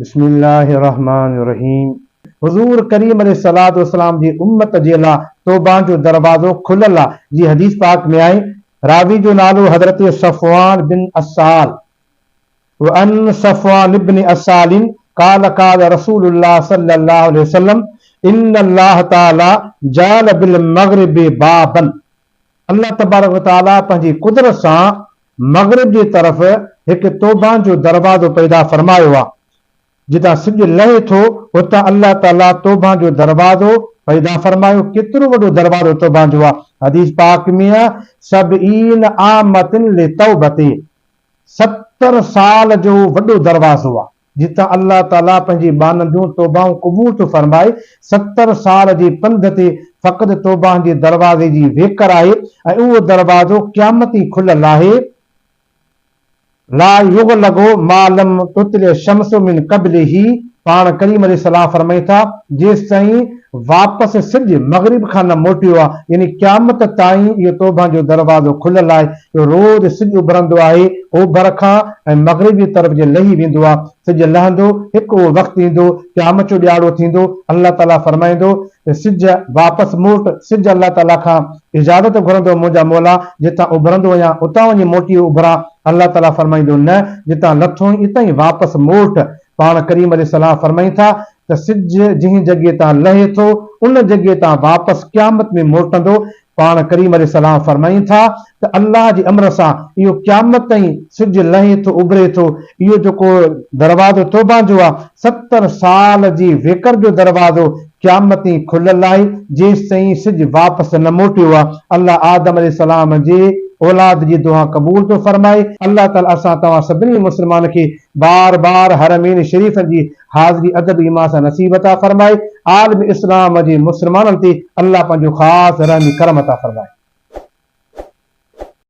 بسم الله الرحمٰن الرحيم حضور ڪريم عليه الصلوة والسلام جي امت جي لا توبه جو دروازو کليل آ جي حديث پاڪ ۾ آهي راوي جو نالو حضرت صفوان بن عسال وعن صفوان بن عسال قال قال رسول الله صلي الله عليه وسلم ان الله تعالي جعل بالمغرب بابا الله تبارڪ وتعالي پنهنجي قدرت سان مغرب جي طرف هڪ توبه جو دروازو پيدا فرمايو آ، جتان سج لهي ٿو اتان الله تعالي توبه جو دروازو پيدا فرمايو، ڪيترو وڏو دروازو توبه جو آ، حديث پاڪ ۾ آ، سبعين عامة لتوبتي، 70 سال جو وڏو دروازو آ. جتان الله تعاليٰ پنهنجي ٻانهن جون توبائون قبول ٿو فرمائي، 70 سال جي پنڌ تي فقط توبائن جي دروازي جي ويڪر آهي ۽ اهو دروازو قيامت تائين کليل آهي، لا يغلق ما لم تطلع الشمس من قبله، پاڻ ڪريم عليه السلام فرمائين ٿا، جيستائين واپس سج مغرب کان نه موٽيو آ، يعني قيامت تائين اهو توبه جو دروازو کليل آهي، جو روز سج اڀرندو آهي اوڀر کان ۽ مغرب جي طرف جي لهي ويندو آ، سج لهندو، هڪ اهو وقت ايندو، قيامت جو ڏهاڙو ٿيندو، الله تعاليٰ فرمائيندو ته سج واپس موٽ، سج الله تعاليٰ کان اجازت گهرندو منهنجا مولا جتان اڀرندو آهيان اتان وڃي موٽي اڀران، الله تعاليٰ فرمائيندو نه جتان لٿو آهين اتان ئي واپس موٽ، پاڻ ڪريم عليه السلام فرمائين ٿا ته سج جنهن جڳهه تان لهي ٿو ان جڳهه تان واپس قيامت ۾ موٽندو، پاڻ ڪريم عليه السلام فرمائين ٿا ته الله جي امر سان اهو قيامت تائين سج لهي ٿو اڀري ٿو، اهو جيڪو دروازو توبه جو آهي 70 سال جي ويڪر جو دروازو قيامت تائين کليل آهي جيستائين سج واپس نه موٽيو آهي، الله آدم عليه السلام جي اولاد جي دعا قبول ٿو فرمائي، الله تعالي اسان توهان سڀني مسلمان کي بار بار حرمين شريفن جي حاضري ادب ايمان سان نصيب عطا فرمائي، عالم اسلام جي مسلمانن تي الله پنهنجو خاص رحم ڪرم عطا فرمائي.